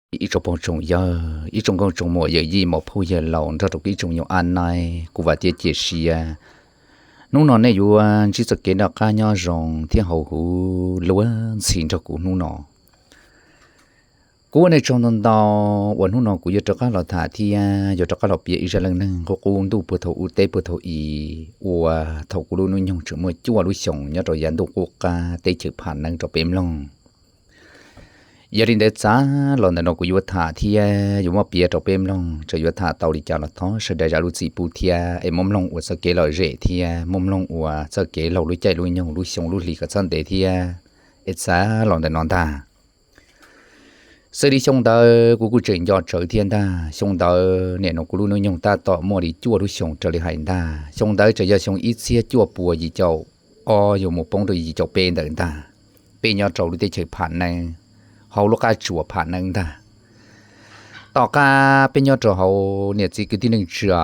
Ib tsoom phooj tsoom ywg, ib tsoom nkauj tsoom muam, yawm yij mos phauj yawg laus nrog rau ib tsoom nyuam ab naib, kuv vam thiab cia siab hnub no nej yuav ntsib txoj kev noj qab nyob zoo thiab hauv huv luag ntxhi nrog kuv hnub no. Kuv ua nej tsaug ntau ntau uas hnub no kuv yuav rov qab los tham thiab yuav rov qab los piav ib zaj leej neeg qub qub ntuj puag thaum ub teb puag thaum i, uas thaum kuv lub hnub nyoog tseem muaj cuaj lub xyoos nyob rau yav ntuj qub qab teb chaws Pham Neeb rau peb mloog. Yog li ntawd txav los ntawm no kuv yuav tham thiab yuav muab piav rau peb mloog, txawm yuav tham tau li cas los thov sawv daws zam lub txim pub thiab es muab mloog ua txoj kev lom zem thiab muab mloog ua txoj kev laug lub caij lub nyoog lub xyoo lub hli kom txhob ntev thiab. Es txav los ntawm no ntag. Xws li xyoo ntawd kuv kuj tseem nco tsawv thiab ntag. Xyoo ntawd nim no kuv lub hnub nyoog tab tom muaj li cuaj lub xyoos raws li hais ntag. Xyoo ntawd tseem yog xyoo ib txhiab cuaj puas yim caum ob yuav mus poob rau yim caum peb ntawd ntag. Peb nyob rau lub teb chaws Pham Neeb, hauv lub qab tsuas Pham Neeb ntag. Tom qab peb nyob rau hauv niam txiv kwv tij neej tsa,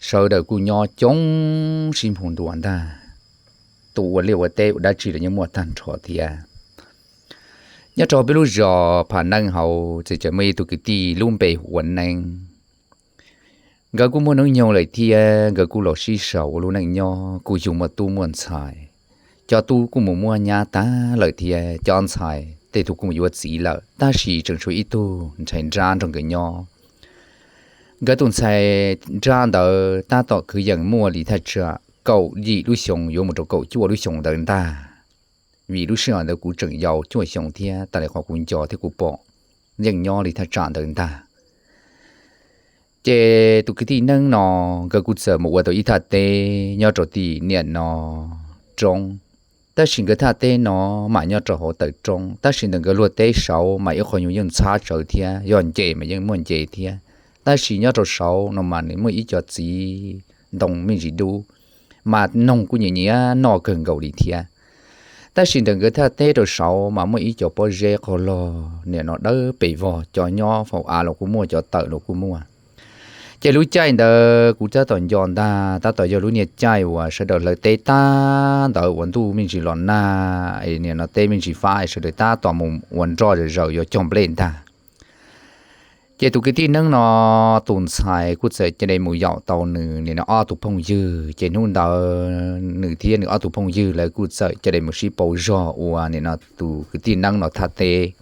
sawv daws kuj nyob coob sib nphus ntua ntag. Tus ua liaj ua teb ua dab tsi los yeej muaj tag nrho thiab. Nyob rau peb lub zos Pham Neeb hauv txawm muaj ib tug kwv tij lub npe hu ua Neeb. Nkawd kuj muaj hnub nyoog lawm thiab nkawd kuj los sib sau ua lub neej nyob kuj yug muaj tub muaj ntxhais. Cov tub kuj mus muaj nyab tag lawm thiab cov ntxhais tej tug kuj mus yuav txiv lawm, tab sis tseem tshuav ib tug ntxhais nrab nrog nkawd nyob. Nkawd tus ntxhais nrab ntawd tab tom kwv yees muaj li thaj tsam kaum yim lub xyoos yuav mus rau kaum cuaj lub xyoos ntawd ntag. Vim lub sij hawm ntawd kuv tseem yau cuaj xyoos thiab tas li qhov kuv nco thiab kuv pom yeej nyob li thaj tsam ntawd ntag. Ces tus kwv tij Neeb no nkawd kuj txawm mus ua tau ib thaj teb nyob rau tim niam no roob. Tab sis nkawd thaj teb no mam nyob rau hauv taw roob, tab sis ntawm nkawd luag teb saud mas ib qho nyuag yeej ntxhab tsawv thiab, yog nce mas yeej muaj nce thiab. Tab sis nyob rau saud no mas nws muaj ib co txiv ntoo me ntsis dub, mas noog kuj nyiam nyiam noj kawg nkaus li thiab. Tab sis ntawm nkawd thaj teb rau saud mas muaj ib co pob zeb qhov log niam no dawb pes vog, cov nyob faus av los kuj muaj, cov tawm los kuj muaj. Ces lub caij ntawd kuv tab tom nco ntag, tab tom yog lub niag caij uas sawv daws hlawv teb tag ntawd uas ntuj me ntsis los nag, niam no teb me ntsis fab, sawv daws tab tom mus ua nroj zaws zaws yuav cog nplej ntag. Ces tus kwv tij Neeb no tus ntxhais kuj txawm cia li mus yaum tau nws niam no ob tug phooj ywg, ces hnub ntawd nws thiab nws ob tug phooj ywg lawv kuj txawm cia li mus sib pauv zog ua niam no tus kwv tij Neeb no thaj teb.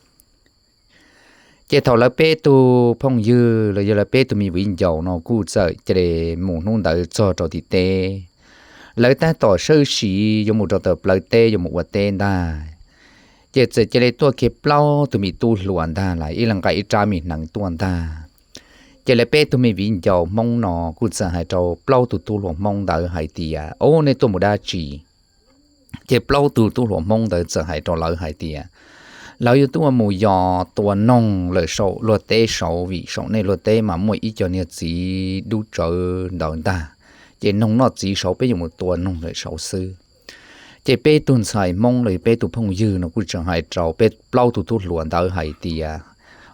Ces thaum lawv peb tug phooj ywg los yog lawv peb tug me viv ncaus no kuj txawm cia li mus hnub ntawd txog rau tim teb. Lawv tab tom sawb siv yuav mus rau tom plawv teb yuav mus ua teb ntag. Ces txawm cia li tuaj kiag plaub tug me tub hluas ntag lawm, ib leeg nqa ib rab me hneev tuaj ntag. Ces lawv peb tug me viv ncaus Hmoob no kuj txawm hais rau plaub tug tub hluas Hmoob ntawd hais tias, Ub, nej tuaj mus dab tsi? Ces plaub tug tub hluas Hmoob ntawd txawm hais rau lawv hais tias, Lawv yuav tuaj mus yos tua noog lawm saum luag teb saud, vim saum nej luag teb mas muaj ib co niag txiv dub tsawv ntawd ntag. Ces noog noj txiv saud, peb yuav mus tua noog lawm saud xwb. Ces peb tug ntxhais Hmoob los yog peb tug phooj ywg no kuj tseem hais rau peb plaub tug tub hluas ntawd hais tias,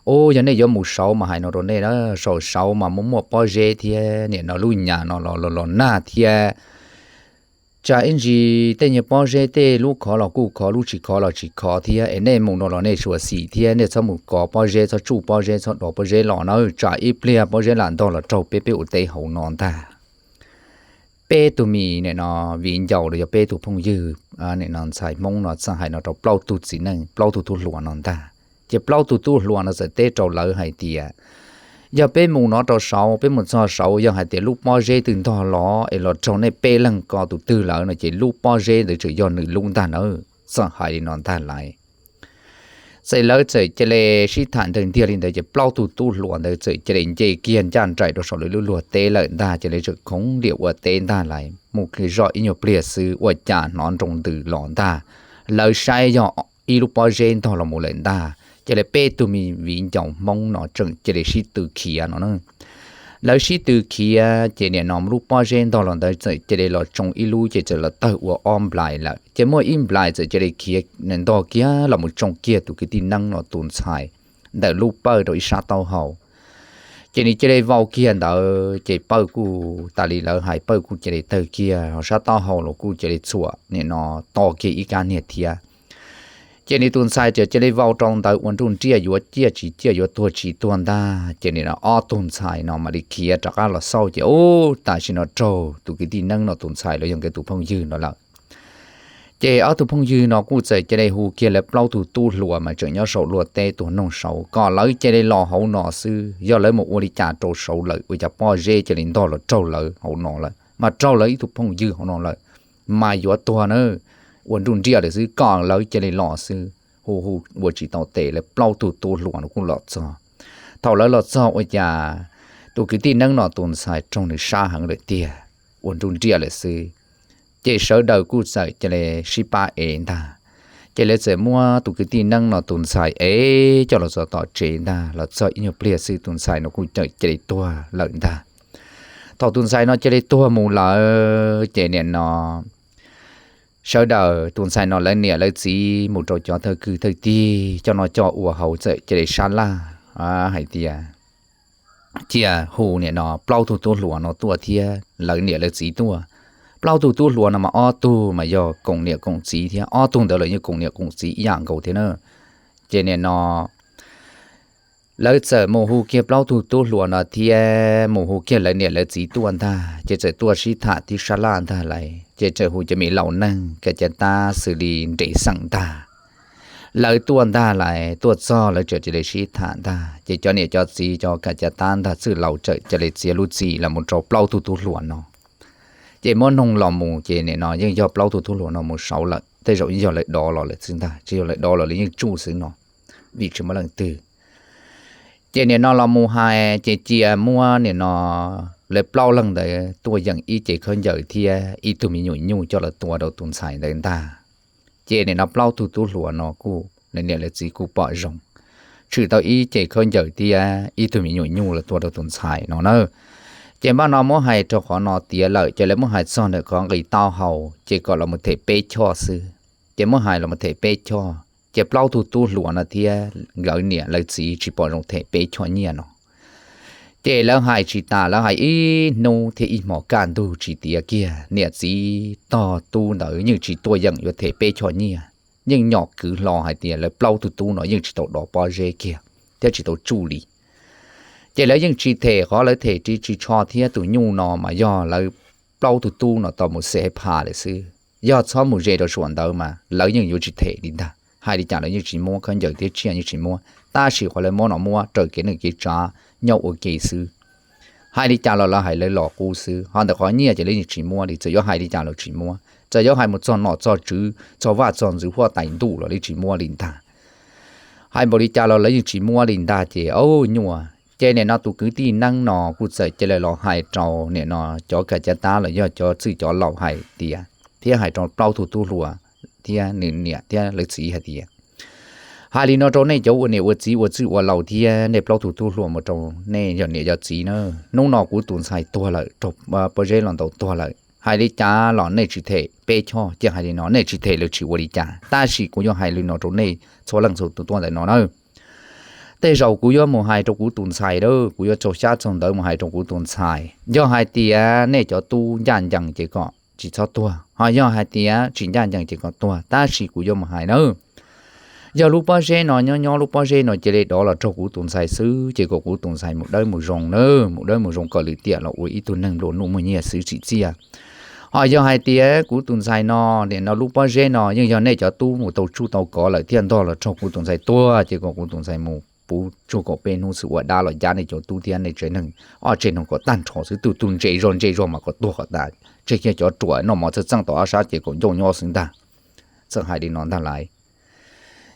Ub, yog nej yuav mus saud mas hais no rau nej, saum saud mas muaj muaj pob zeb thiab, niam no lub nyas no los los los nag thiab. Tsam ib ntsis tej nyuag pob zeb tej lub khov los kuj khov, lub tsis khov los tsis khov thiab, es nej mus no los nej xyuam xim thiab, nej txhob mus kov pob zeb, txhob tsuj pob zeb, txhob dov pob zeb los na, tsam ib pliag pob zeb lam ntog los raug peb peb ua teb hauv no ntag. Peb tug me nim no viv ncaus los yog peb tug phooj ywg, nim no ntxhais Hmoob no txawm hais no rau plaub tug txiv neej, plaub tug tub hluas no ntag. Ces plaub tug tub hluas no txawm teb rau lawv hais tias, Yog peb mus no rau saud, peb mus txog saud, yog hais tias lub pob zeb twg ntog los es los raug nej peb leeg ko tus twg lawm no ces lub pob zeb ntawd tseem yog nws lub ntag nawb. Txawm hais li no ntag lais. Ces lawv txawm cia li sib tham nrag ntiag li ntawd ces plaub tug tub hluas ntawd txawm cia li nce kiag ncaj nraim rau saum lawv lub luag teb lawm ntag, ces lawv txawm khoov liam ua teb ntag lais. Mus kiag zoj ib nyuag pliag xwb ua cas hnov nroo ntws los ntag. Lawv saib yog ib lub pob zeb ntog los mus lawm ntag, ces lawv peb tug me viv ncaus Hmoob no tseem cia li sib tw khiav no. Lawv sib tw khiav ces nim no lub pob zeb ntog los ntawd txawm cia li los tsoo ib lub ces txawm los tawg ua ob nplais lawm, ces muaj ib nplais txawm cia li khiav ntog kiag los mus tsoo kiag tus kwv tij Neeb no tus ntxhais ntawm lub pawj rau ib sab taub hau. Ces nws cia li vau kiag ntawd ces pawj kuj tas li lawv hais, pawj kuj cia li tawg kiag, ho sab taub hau los kuj cia li txhuam nim no to kiag ib kab niag thiab. Ces nws tus ntxhais txawm cia li vau rau ntawd ua nruj nriaj yuav ciaj tsis ciaj yuav tuag tsis tuag ntag. Ces nim no ob tug ntxhais no mam li khiav rov qab los xauj ces ub tam sim no raug tus kwv tij neeb no tus ntxhais los yog nkawd tus phooj ywg no lawm. Ces ob tug phooj ywg no kuj txawm cia li hu kiag lawv plaub tug tub hluas mas tseem nyob saum luag teb tuag noog saud kom lawv cia li los hauv no xwb, yog lawv mus ua li cas rau saud lawm ua cas pob zeb cia li ntog los raug lawv hauv no lawm mas raug lawv ib tug phooj ywg hauv no lawm mas yuav tuag na, ua nruj nriaj lawm xwb kom lawv cia li los xwb. Hu hu ua tsis tau tes lawv plaub tug tub hluas no kuj los txog. Thaum lawv los txog ua cas tus kwv tij neeb no tus ntxhais raug nws sab heev lawm tiag, ua nruj nriaj lawm xwb. Ces sawv daws kuj txawm cia li sib pab ev ntag. Ces lawv txawm muab tus kwv tij neeb no tus ntxhais ev coj los txog tom tsev ntag, los txog ib nyuag pliag xwb tus ntxhais no kuj txawm cia li tuag lawm ntag. Thaum tus ntxhais no cia li tuag mus lawm ces nim no sawv daws tus ntxhais no lawv niam lawv txiv mus rau cov thawj kwv thawj tij coj noj coj ua hauv txawm cia li sab laj hais tias cia hu nim no plaub tug tub hluas no tuaj thiab lawv niam lawv txiv tuaj. Plaub tug tub hluas no mas ob tug mas yog koom niam koom txiv thiab, ob tug ntawd los yeej koom niam koom txiv ib yam nkaus thiab na. Ces nim no lawv txawm mus hu kiag plaub tug tub hluas no thiab mus hu kiag lawv niam lawv txiv tuaj ntag, ces txawm tuaj sib tham tib sab laj ntag lauj. Ces txawm hu cov me laus neeg kav caj tab xws li nres xeem ntag, lawv tuaj ntag lauj. Tuaj txog lawv txawm cia li sib tham ntag, ces cov niam cov txiv cov kav caj tab ntag txwj laus txawm cia li txiav lub txim los mus rau plaub tug tub hluas no. Ces muab noog los mus ces nim no yeej yog plaub tug tub hluas no mus saud lawm, tej zaum yeej yog lawv dov los lawm xwb ntag, tsis yog lawv dov los lawv yeej tsuj xwb no, vim tsis muaj leej twg. Ces nim no los mus hais ces cia muab nim no lawv plaub leeg ntawd tuaj yeem ib ce khaub ncaws thiab ib tug me nyuam nyuj coj los tua rau tus ntxhais ntawd ntag. Ces nim no plaub tug tub hluas no kuj lawv niam lawv txiv kuj pom zoo, tshwm tau ib ce khaub ncaws thiab ib tug me nyuam nyuj los tua rau tus ntxhais no na. Ces npaj no muab hais rau qhov no tiav lawm ces lawv muab hais txog ntawm qhov nqi taub hau ces kom los mus them peb choj xwb. Ces muab hais los mus them peb choj, ces plaub tug tub hluas no thiab nkawd niam lawv txiv tsis pom zoo them peb choj nyiaj no. Ces lawv hais tsis tas, lawv hais ib hnub thiab ib hmos kaj ntug tsis tiav kiag, niam txiv tog tub ntawd yeej tsis tuaj yeem yuav them peb choj nyiaj, yeej nyom kwv hlo hais tias lawv plaub tug tub no yeej tsis tau dov pob zeb kiag thiab tsis tau tsuj li. Ces lawv yeej tsis them, qhov lawv them ris tsis tsho thiab tus nyuj no mas yog lawv plaub tug tub no tau mus xev pha lawm xwb. Yog txhob mus ze rau suam ntawd mas lawv yeej yuav tsis them li ntag. Hais li cas lawv yeej tsis muab, khaub ncaws thiab tsiaj yeej tsis muab, tab sis qhov lawv muab no muab raws kev neej kev tsav nyob ua ke xwb. Hais li cas los lawv hais lawv los qub xwb, ho ntawm qhov nyiaj ces lawv yeej tsis muab li, txawm yuav hais li cas los tsis muab, txawm yuav hais mus txog nom txog tswv txog vaj txog ntxwv huab tais ntuj los lawv tsis muab li ntag. Hais npaum li cas los lawv yeej tsis muab li ntag ces, o, nyuaj. Ces nim no tus kwv tij neeb no kuj txawm cia li los hais rau nim no cov kav caj tab los yog cov txwj cov laus hais tias, thiab hais rau plaub tug tub hluas thiab nws niam thiab lawv txiv hais tias, hais li no rau nej cov ua niam ua txiv ua txwj ua laus thiab nej plaub tug tub hluas mus rau nej yog niam yog txiv na, hnub no kuv tus ntxhais tuag lawm, raug pob zeb los ntaus tuag lawm, hais li cas los nej tsis them peb choj, cia hais li no, nej tsis them lawv tsis ua li cas, tab sis kuv yuav hais li no rau nej txhua leej txhua tus tuaj ntawm no na. Tej zaum kuv yuav mus hais rau kuv tus ntxhais a, kuv yuav tsaug xyab tsaug ntawv mus hais rau kuv tus ntxhais. Yog hais tias nej cov tub ncaj ncees ces kom tsis txhob tuag, ho yog hais tias tsis ncaj ncees ces kom tuag, tab sis kuv yuav mus hais na. Yog lub pob zeb no nyob nyob lub pob zeb no cia li dov los raug kuv tus ntxhais xwb ces kom kuv tus ntxhais mus dawb mus zoo na, mus dawb mus zoo kom lwm tiam los ua ib tug neeg nplua nuj muaj nyiaj xwb tsim txiaj. Ho yog hais tias kuv tus ntxhais no, nim no lub pob zeb no yeej yog nej cov tub mus tau tsuj tau kov lawm thiaj ntog los raug kuv tus ntxhais tuag ces kom kuv tus ntxhais mus puv tsug kaum peb hnub xwb ua dab los cab nej cov tub thiab nej tsev neeg ob tsev neeg kom tag nrho xwb, tus tus ntse zog ntse zog mas kom tuag kom tas, tseg kiag cov ruam noj mov txawj txeej tau ob sab ces kom ncauj nyob xwb ntag. Txawm hais li no ntag lauj.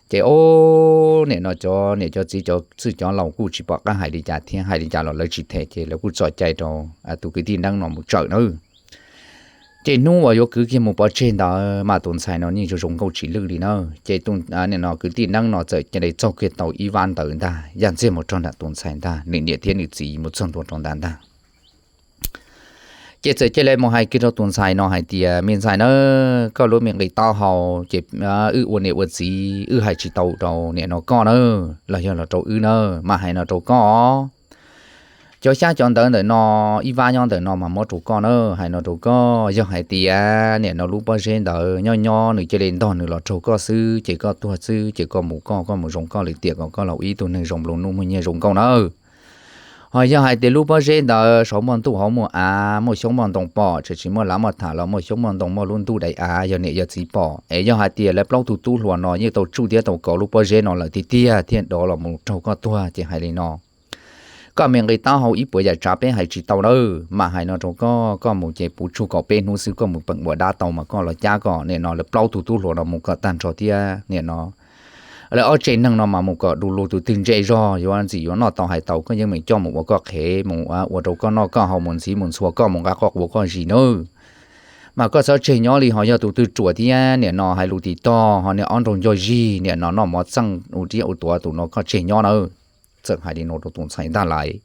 Ces o, nim no cov niam cov txiv cov txwj cov laus kuj tsis pom qab hais li cas thiab, hais li cas los lawv tsis them ces lawv kuj txom cai rau tus kwv tij neeb no mus tsawm na. Ces hnub uas yuav kwv kiag mus pov tseg ntawd mas tus ntxhais no yeej zoo zoo nkauj tsis lwj li na. Ces nim no kwv tij neeb no txawm cia li txaug kiag tau ib vab ntawd ntag, yaj ntxiag mus rau nram tus ntxhais ntag, nws niam thiab nws txiv mus txog ntua rau ntawd ntag. Ces txawm cia li mus hais kiag rau tus ntxhais no hais tias, me ntxhais na, koj lub me nqi taub hau ces wb ua niam ua txiv wb hais tsis tau rau nim no koj na, los yog los rau wb na, mas hais no rau koj. Cov xyab cov ntawv ntawm no, ib vab nyob ntawm no mas muab rau koj na, hais no rau koj, yog hais tias nim no lub pob zeb ntawd nyob nyob nws cia li ntog nws los raug koj xwb ces koj tuag xwb ces koj mus koj, koj mus zoo koj lwm tiam kom koj los ua ib tug neeg zoo nplua nuj muaj nyiaj zoo nkauj nawb. Ho yog hais tias lub pob zeb ntawd saum muaj ntuj hauv muaj av, muaj xyoob muaj ntoo pom, tsis muaj lav muaj tham los muaj xyoob muaj ntoo muaj lub ntuj daim av yog niam yog txiv pom, es yog hais tias lawv plaub tug tub hluas no yeej tau tsuj thiab tau kov lub pob zeb no lawm tiag tiag thiaj dov los mus raug koj tuag ces hais li no: Koj me nqi taub hau ib puas yam tsav peb hais tsis tau nawb, mas hais no rau koj, koj mus ces puv tsug kaum peb hnub xwb koj mus peem ua dab tau mas koj los cab kom nim no lawv plaub tug tub hluas no mus kom tag nrho thiab nim no lawv ob tsev neeg no mas mus kom du lug tus twg ntse zog yuav ntxim yuav noj tau hais tau koj yeej meem coj mus ua koj qhev, mus ua rau koj noj koj haus, mus ntxiv mus ntxhua koj, mus nqa koj quav koj zis nawb. Mas koj txhob tseg nyob li, ho yog tus twg ruam thiab nim no hais lus tim tog ho niag ob nraug nco zig nim no noj mov txeej ua riab ua tuav tus no koj tseg nyob nawb. Txawm hais li no rau tus ntxhais ntag lais.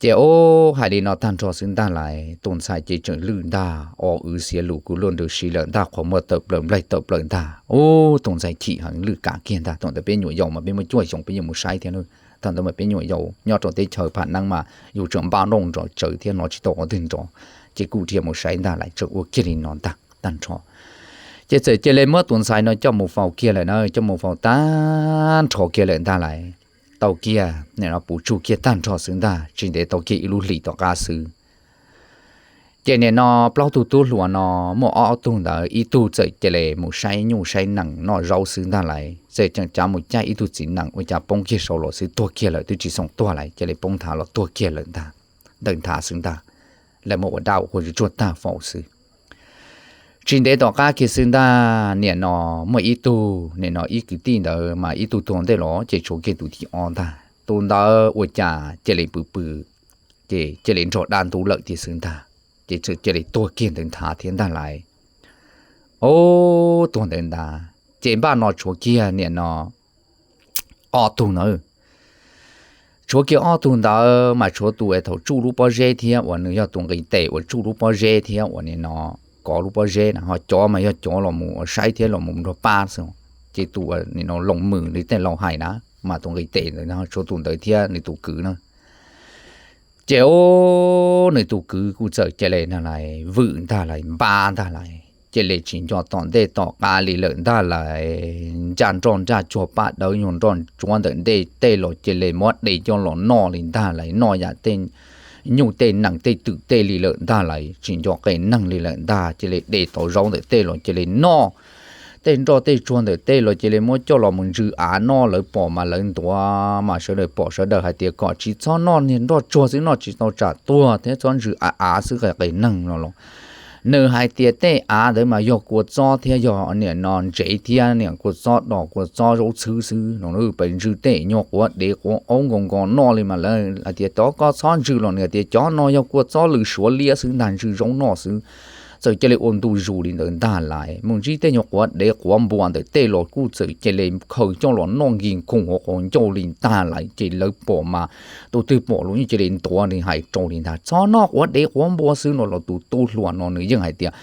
Ces ub, hais li no tag nrho xwb ntag lais, tus ntxhais ces tseem lwj ntag, o wv xiav lus kuv luaj nrws si lawm ntag, qhov muag tawm plaws nplaig tawm plaws ntag. Ub, tus ntxhais chim heev, lwj kav kiag ntag. Thaum ntawd peb nyuam yaus mas peb muaj cuaj xyoo peb yeej mus saib thiab na. Thaum ntawd mas peb nyuam yaus nyob rau teb chaws Pham Neeb mas yus tseem npaj nroj nrov tsawv thiab no tsis tau qhov twg nrov, ces kuj dhia mus saib ntag lais, tseem ua kiag li no ntag tag nrho. Ces txawm cia li muab tus ntxhais no coj mus faus kiag lawm na, coj mus faus tag nrho kiag lawm ntag lais. Tau kiag nim no puv tsug kiag tag nrho xwb ntag, tsis ntev tau kiag ib lub hlis tom qab xwb. Ces nim no plaub tug tub hluas no muaj ob tug ntawd ib tug txawm cia li mus saib nyuj saib nees noj zaub xwb ntag lais, txawm tseem cav mus caij ib tug txiv nees ua cas poob kiag saud los xwb tuag kiag lawm, twb tsis xoom tuag lais cia li poob nthav los tuag kiag lawm ntag. Ntawm nthav xwb ntag, lawv muab ua dab ua qhua tsuag tsuag tag faus xwb. Tsis ntev tom qab kiag xwb ntag, nim no muaj ib tug, nim no ib kwv tij ntawd mas ib tug tuag ntej los ces tshuav kiag tus thib ob ntag. Tus ntawd ua cas cia li pw pw, ces cia li nrog dab ntub lawm tiag xwb ntag. Ces txawm cia li tuag kiag ntawd nthav thiab ntag lais. Ub, tuag ntawd ntag ces npaj no tshuav kiag nim no ob tug ntawd. Tshuav kiag ob tug ntawd mas tshuav tus thaum tsuj lub pob zeb thiab uas nws yog tus nqis tes uas tsuj lub pob zeb thiab uas nim no kov lub pob zeb na, ho cov mas yog cov los mus saib thiab los mus nrog pab xwb. Ces tus uas nim no Loos Mws li tej laus hais na, mas tus nqis tes ntawd tshuav tus ntawd thiab nws tus kwv na. Ces ub, nws tus kwv kuj txawm cia li ntag lais, vwm ntag lais, npab ntag lais, cia li tsis nco tom ntej tom qab li lawm ntag lais. Ncaj nroj ncaj tsuag paj dawb nyuag nroj tsuab ntawm ntej tej los cia li muab de coj los noj li ntag lais, noj yam tej nyuj tej nees tej twm tej li lawm ntag lais, tsis nco qe neeg li lawm ntag. Cia li de tau zaub ntawm tej los cia li noj, tej nroj tej tsuag ntawm tej los cia li muab coj los mus ntsws av noj, lawv pom mas lawv ntuav mas sawv daws pom sawv daws hais tias kom tsis txhob noj niag nroj tsuag xwb, noj tsis tau tsam tuag thiab, txhob ntsws av av xwb, qe qe neeg no los. Nws hais tias tej av ntawd mas yog kua txob thiab yog nim no ntsev thiab niam kua txob dos kua txob zaub txhwb xwb no, pes ntsws tej nyuag quav dev quav aub nkaus nkaus noj li mas lawv hais tias cov koj txhob ntsws los nws hais tias cov no yog kua txob lws suav liab xwb ntag, ntsws zaub noj xwb. Txawm cia li ua ntu zus li ntawd ntag lais, mus ntsib tej nyuag quav dev quav npua ntawm tej los kuj txawm cia li khaws coj los noj nkig khoom hauv qhov ncauj li ntag lais. Ces lawv pom mas tus twg pom los yeej cia li ntuav li hais rau li ntag, txhob noj quav dev quav npua xwb no los tus tub hluas no nws yeej hais tias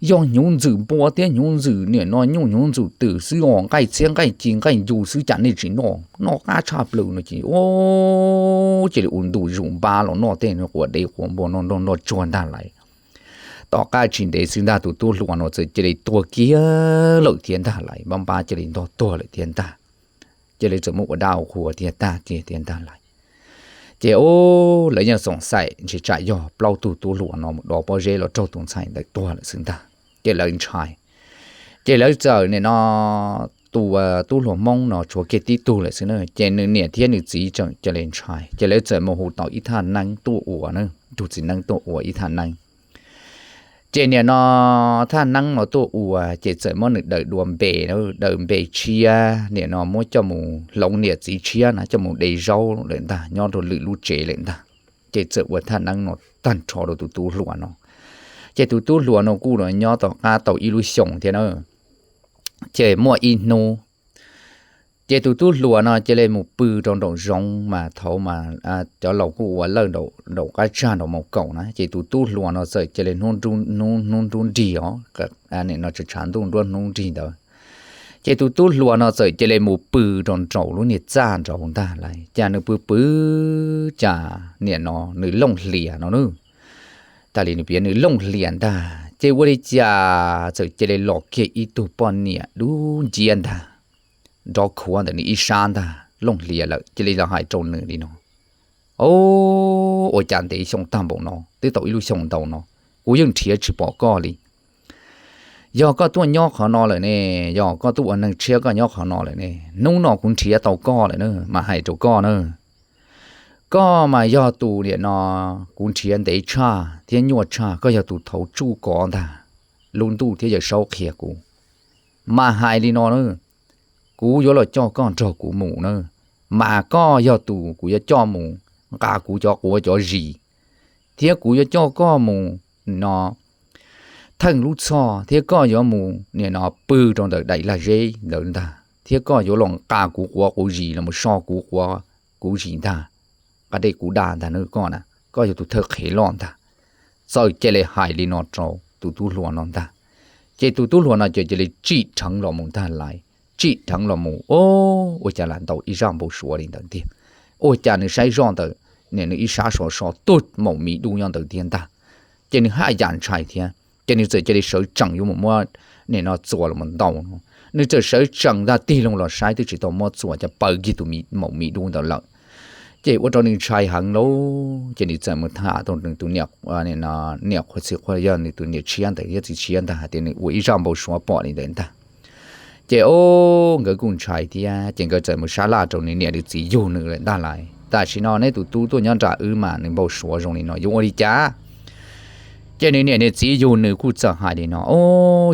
yog hnyuv ntxwm npua thiab hnyuv ntxwm nim no nyuj hnyuv ntxwm twm xwb os, nqaij txhiab nqaij ci nqaij ncu xwb cas nej tsis noj, noj qab tshaj plaws no ces ub, cia li ua ntu zus npab los noj tej quav dev quav npua no nroj nroj tsuag ntag lais. Tom qab tsis ntev xwb ntag tus tub hluas no txawm cia li tuag kiag lawm thiab ntag lais, npab npab cia li ntog tuag lawm thiab ntag. Cia li txawm muab ua dab ua qhua thiab tag kiag thiab ntag lais. Ces ub, lawv yeej xoom xaim ntshe tsam yog plaub tug tub hluas no mus dov pob zeb los raug tus ntxhais ntawd tuag lawm xwb ntag. Ces lawv ntshai, ces lawv txawm nim no tus tub hluas Hmoob no tshuav kiag tib tug lawm xwb na, ces nws niam thiab nws txiv tseem cia li ntshai, ces lawv txawm mus hu tau ib thaj neeb tuaj ua na, tus txiv neeb tuaj ua ib thaj neeb. Ces nim no thaj neeb no tuaj ua ces txawm muab nws daws dua npe, daws npe tshiab, nim no muab coj mus hloov niam txiv tshiab na, coj mus de zaub lawm ntag, nyob rau lwm lub tsev lawm ntag. Ces txawm ua thaj neeb no tag nrho rau tus tub hluas no. Ces tus tub hluas no kuj los nyob tom qab tau ib lub xyoos thiab na. Ces muaj ib hnub, ces tus tub hluas no cia li mus pw rau nraum zoov mas thaum mas cov laus kuj ua lawj nraum qab tsag nraum maus kaum na, ces tus tub hluas no txawm cia li hnub, hnub nruab nrig os, nim no tshav ntuj nruab hnub nrig ntawd, Ces tus tub hluas no txawm cia li mus pw rau nraum lub niag txaj nraud ntag lauj. Cas nws pw pw, cas niam no nws looj hlias no nws, tas li nws piav nws looj hlias ntag ces ua li cas txawm cia li los kiag ib tug poj niam dub nciab ntag, nrov khuav ntawm nws ib sab ntag, looj hlias lawm cia li los hais rau nws li no: O, ua cas ntev xyoo tag npaum no, twb tau ib lub xyoo ntau no, kuv yeej nrhiav tsis pom koj li. Yog koj tuaj nyob qhov no lawm ne, yog koj tuaj ua neeg tshiab koj nyob qhov no lawm ne, hnub no kuv nrhiav tau koj lawm na, mas hais rau koj na. Koj mas yog tus niam no kuv nrhiav ntev tshaj thiab nyuaj tshaj, koj yog tus thaum tsuj kov ntag, lub ntuj thiab yawm saub qhia kuv. Mas hais li no na, kuv yuav los coj koj nrog kuv mus na, mas koj yog tus kuv yuav coj mus nqa kuv cov quav cov zis, thiab kuv yuav coj koj mus no theej lub txhoj, thiab koj yuav mus nim no pw rau ntawm daim lag zeb ntawd ntag, thiab koj yuav los nqa kuv quav kuv zis los so kuv quav kuv zis ntag, qab dej kuv da ntag na koj na, koj yog tus thawj qhev loj ntag. Txawm cia li hais li no rau tus tub hluas no ntag, ces tus tub hluas no ces cia li tsim dheev los mus ntag lauj. Tsim dheev los mus, o, ua cas lam ntaus ib zaj npau suav li ntawd tiag. Ua cas nws saib zoj ntawm nim nws ib sab sov so tug maum miv dub nyob ntawd tiag ntag. Ces nws haj yam ntshai thiab, ces nws txawm cia li sawv tsees yuav mus muab nim no txuas los ntaus no. Nws txawm sawv tsees ntag tig loo los saib twb tsis tau muab txuas, cas paws kiag tus maum miv dub ntawd lawm. Ces ua rau nws ntshai heev lauj, ces nws txawm mus tham rau nws tus niam qhuav txhia qhuav yog nws tus niam tshiab ntawd thiab txiv tshiab ntag hais tias nws ua ib zaj npau suav pom li ntawd ntag. Ces o, nkawd kuj ntshai thiab, ces nkawd txawm mus sab laj rau nws niam nws txiv yug nws lawm ntag lauj. Tam sim no neb tus tub tuaj nyob nram wb mas nws npau suav zoo li no yuav ua li cas? Ces nws niam nws txiv yug nws kuj txawm hais li no: O,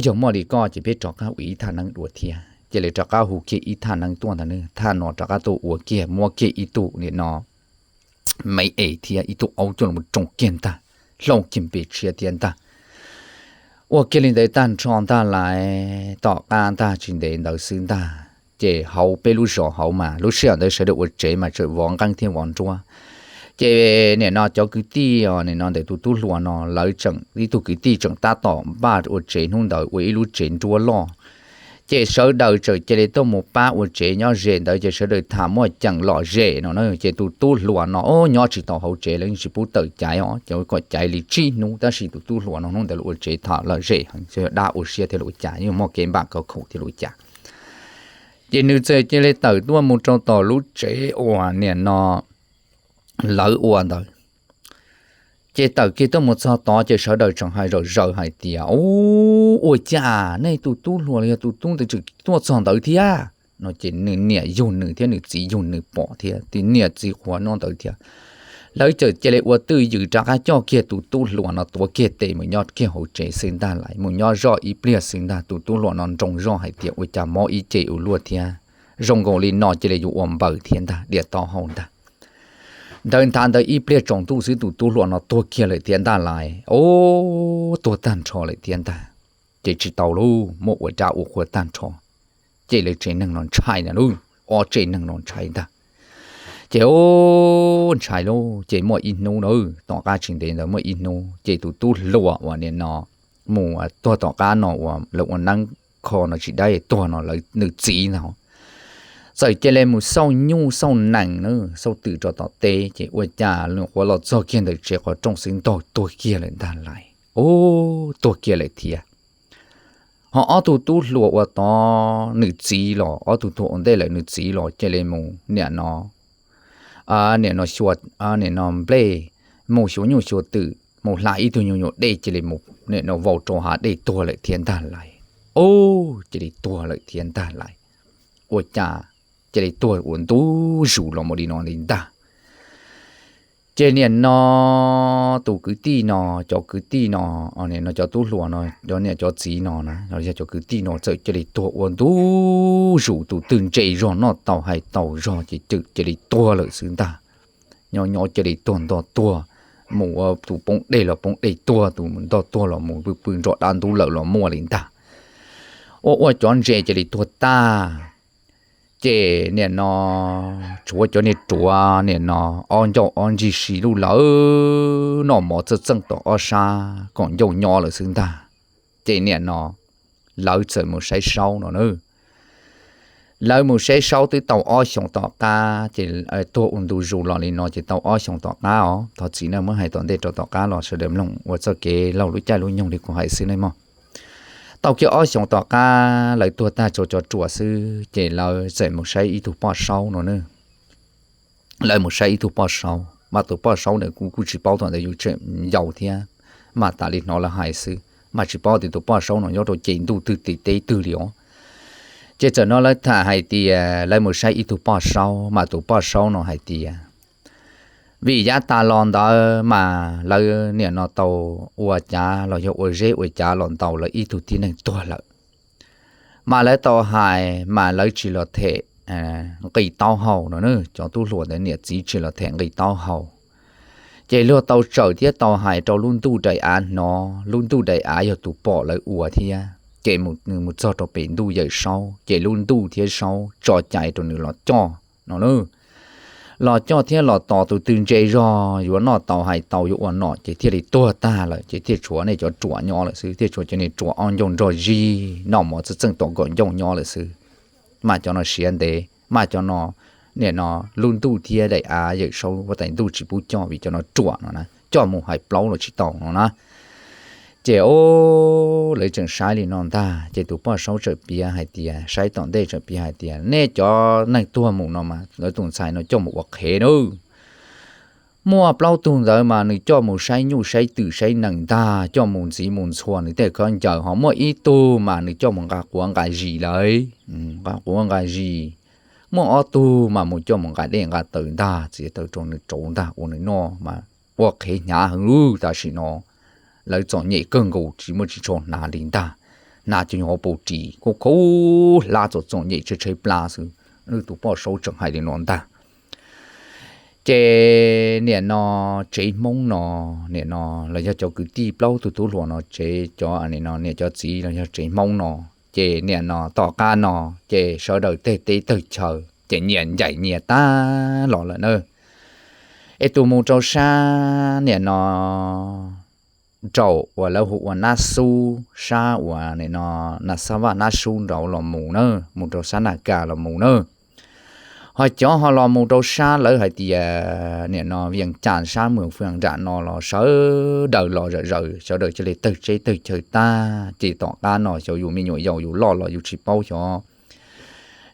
yog muaj li koj ces peb rov qab ua ib thaj neeb dua thiab. Ces lawv rov qab hu kiag ib thaj neeb tuaj ntag, thaj no rov qab tuaj ua kiag muab kiag ib tug nim no me es thiab ib tug aub coj los tsoo kiag ntag, hlau kiag npe tshiab thiab ntag. Ua kiag li ntawd tag nrho ntag lauj, tom qab ntag tsis ntev ntawd xwb ntag, ces hauv peb lub zos hauv mas lub sij hawm ntawd sawv daws ua tsev mas tseem vov nqeeb thiab vov nruab. Ces nim no cov kwv tij os, nim no ntawm tus tub hluas no lawv tseem ib tug kwv tij tseem tab tom npaj ua tsev hnub ntawd ua ib lub tsev nruab loj. Ces sawv daws txawm cia li tuaj mus pab ua tsev nyob ze ntawd, ces sawv daws tham muaj ceem lom zem no na. Ces tus tub hluas no o nyob tsis tau hauv tsev, lawv yeej tsis pub tawm caiv os, ces kom caiv li tsib hnub, tab sis tus tub hluas no hnub ntawd lawv ua tsev tham lom zem heev, yog dab ua siab thiab lawv ua cas, yeej muaj kev npam khauv khaum thiab lawv ua cas. Ces nws txawm cia li tawm tuaj mus rau tom lub tsev uas nim no lawv ua ntawd. Ces tawm kiag tuaj mus txog tod ces sawv daws tseem hais zom zaws hais tias: U, ua cas nej tus tub hluas los yog tus tub ntawd tseem tuaj txog ntawd thiab no? Ces nws niam yug nws thiab nws txiv yug nws pom thiab, tus niam txiv qhuav nyob ntawd thiab. Lawv txawm cia li ua twj ywm rov qab coj kiag tus tub hluas no tuav kiag tes mus nyob kiag hauv tsev xwb ntag lauj, mus nyob zoj ib pliag xwb ntag. Tus tub hluas no nroo zoj hais tias ua cas mob ib ce ua luaj thiab, zoo nkaus li no cia li yuav ua npaws thiab ntag, diam taub hau ntag. Ntawd nthav ntawd ib pliag tsaus ntuj xwb tus tub hluas no tuag kiag lawm thiab ntag lauj. O, tuag tag nrho lawm thiab ntag. Ces tsis tau lauj, muaj ua dab ua qhua tag nrho, ces lawv tsev neeg no ntshai ntag lauj, ob tsev neeg no ntshai ntag. Ces o, ntshai lauj, ces muaj ib hnub na, tom qab tsis ntev ntawd muaj ib hnub ces tus tub hluas uas nim no mus tuag tom qab no uas lawv ua neeb kho no tsis dab tuag no, lawv nws txiv ntag, txawm cia li mus xauj nyuj xauj nees na, xauj twm rau tom teb, ces ua cas nws qhuav los txog kiag ntawm tsev qhov rooj xwb ntaug tuag kiag lawm ntag lauj. O, tuag kiag lawm thiab. Ho ob tug tub hluas uas tod nws txiv los, ob tug tuag ua ntej lawm nws txiv los cia li mus nim no, nim no xyuas, nim no nplej, mus xyuas nyuj xyuas twm, mus hla ib tug nyuag nyuag dej cia li mus nim no vau rau hav dej tuag lawm thiab ntag lauj. O, cia li tuag lawm thiab ntag lauj. Ua cas cia li tuag ua ntu zus los mus li no li ntag. Ces nim no tus kwv tij no, cov kwv tij no, nim no cov tub hluas no, cov niam cov txiv no na, los yog cov kwv tij no txawm cia li tuag ua ntu zus, tus twg ntse zog noj tau hais tau zog ces cia li tuag lawm xwb ntag. Nyob nyob cia li tuag ntog tuag, mus ua tus poob dej los poob dej tuag, tus mus ntog tuag los mus pw pw nrog dab ntub lawm los muaj li ntag. Ua ua cov ntse cia li tuag tag. Ces nim no tshuav cov niag ruav nim no ob ncauj ob ntsig si lub lawm, noj mov txawj txeej tom ob sab kom ncauj nyob lawm xwb ntag. Ces nim no lawv txawm mus saib saub no na. Lawv mus saib Saub twb tau ob xyoos tom qab ces tuag ua ntu zus los li no ces tau ob xyoos tom qab os. Thov txim na, muab hais tom ntej rau tom qab los sawv daws mloog ua txoj kev laug lub caij lub nyoog li kuv hais xwb nawb mog. Tau kiag ob xyoos tom qab lawv tuag tag tshuav cov ruam xwb ces lawv txawm mus saib ib tug poj saub no na. Lawv mus saib ib tug poj saub mas tus poj saub ntawd kuv kuj tsis paub, thaum ntawd yus tseem yau thiab, mas tas li hnov lawv hais xwb mas tsis paub tias tus poj saub no nyob rau ces ntuj twg tim teb twg li os. Ces txawm no lawv tham hais tias lawv mus saib ib tug poj saub mas tus poj saub no hais tias vim yav tas los ntawd mas lawv niam no tau ua cav los yog ua zeb ua cav los ntaus lawv ib tug tib neeg tuag lawm. Mas lawv tau hais mas lawv tsis los them nqi taub hau no, cov tub hluas ntawd niam txiv tsis los them nqi taub hau. Ces luag tau tsawm thiab tau hais rau lub ntuj daim av hnov, lub ntuj daim av yog tus pom lawv ua thiab ces nws mus txog rau pem ntuj Yawm Saub ces lub ntuj thiab Saub tso cai rau nws los coj no na. Los coj thiab los tos tus twg ntse zog yuav noj tau hais tau yuav ua nom ces thiaj li tuag tag lawm ces thiaj tshuav nej cov ruam nyob lawm xwb, thiaj tshuav cov niag ruam ob ncauj nrog zig noj mov txeej txeej tom kom ncauj nyob lawm xwb. Mas cov no siav ntev, mas cov no, niam no, lub ntuj thiab daim av Yawm Saub huab tais ntuj tsis pub coj vim cov no ruam no na, coj mus hais plaub los tsis tau no na. Ces o, lawv tseem saib li no ntag ces tus poj saub tseem piav hais tias, saib tom ntej tseem piav hais tias nej cov neeg tuag mus no mas lawv tus ntxhais no coj mus ua qhev na. Muaj plaub tug ntawd mas nws coj mus saib nyuj saib twm saib nees ntag, coj mus ntxiv mus ntxhua nws tej khaub ncaws, ho muaj ib tug mas nws coj mus nqa quav nqa zis lawm, nqa quav nqa zis. Muaj ob tug mas mus coj mus nqa dej nqa taws ntag, txiav taws rau nws rauv ntag ua nws noj mas ua qhev hnyav heev lub tam sim no. Lawv txom nyem kawg nkaus tsis muaj tsis tsho hnav li ntag, hnav cov nyuag hauv paus ris kuj khaub hlab txom txom nyem tshaib tshaib plab xwb. Lub tus poj saub tseem hais li no ntag. Ces niam no tsev Hmoob no, niam no los yog cov kwv tij plaub tug tub hluas no tsev cov, niam no niam cov txiv los yog tsev Hmoob no, ces niam no tom qab no ces sawv daws tej teb tawg chaw ces nyias ncaim nyias tag los lawm na. Es tus mus rau sab niam no raum uas lawv hu ua Nab Xub, sab uas niam no Nas Xab Vaj Nab Xub nraud los mus na, mus rau sab Nas Kas los mus na. Ho cov ho los mus rau sab lawv hais tias niam no Vias Cas sab Mws Fwm nram no los sawv daws los zom zaws, sawv daws cia li tawg teb tawg chaw tag ces tom qab no xyov yus me nyuam yaus yus loj los yus tsis paub xyov.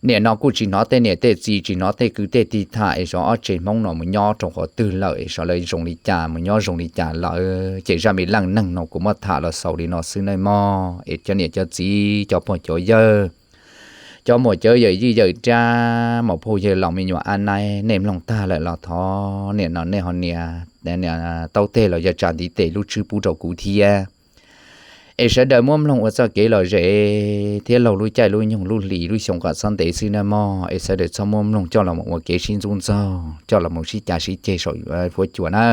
Niam no kuj tsis hnov tej niam tej txiv tsis hnov tej kwv tej tij tham es xyov ob tsev Hmoob no mus nyob rau qhov twg lawm es xyov lawv zoo li cas mus nyob zoo li cas lawm ces zaj me leej neeg no kuv muab tham los xaus li no xwb nawb mog. Es cov niam cov txiv cov pog cov yawg, cov muam cov yawm yij yawm dab, muam phauj yawg laus me nyuam ab naib, nej mloog tag lawm los thov niam no nej ho nias taub teg los yog tsa ntiv tes lub tswb pub rau kuv thiab. Es sawv daws muab mloog ua txoj kev lom zem thiab laug lub caij lub nyoog lub hlis lub xyoo kom txhob ntev xwb nawb mog. Es sawv daws txhob muab mloog coj los mus ua kev sib ntxub ntxaug, coj los mus sib cav sib ceg saum huab cua na.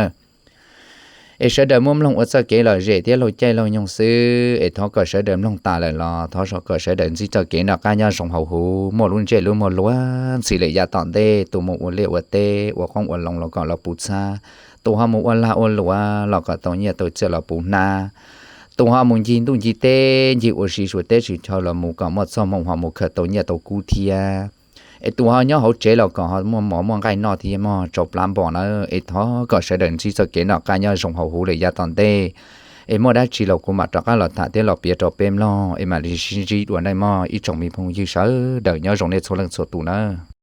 Es sawv daws muab mloog ua txoj kev lom zem thiab laug caij laug nyoog xwb. Es thov kom sawv daws mloog tas lawm los thov kom sawv daws ntsib txoj kev noj qab nyob zoo hauv huv, muaj lub ntsej lub muag luag ntxhi lawm yav tom ntej. Tus mus ua liaj ua teb ua qoob ua loo los kom los puv txhab, tus ho mus ua lag ua luam los kom tau nyiaj tau txiaj los puv hnab, tus ho mus ncig ntuj ncig teb ncig ua si suav teb suav chaw los mus kom muaj txoj hmoo ho mus khaws tau nyiaj tau kub thiab. Es tus ho nyob hauv tsev los kom ho muaj mov muaj nqaij noj thiab mog, tsau plab npog nawb. Es thov kom sawv daws ntsib txoj kev noj qab nyob zoo hauv huv lawm yav tom ntej. Es muaj dab tsi los kuv mam rov qab los tham thiab los piav rau peb mloog es mam li sib ntsib dua nawb mog ib tsoom me phooj ywg sawv daws, nyob zoo nej txhua leej txhua tus nawb.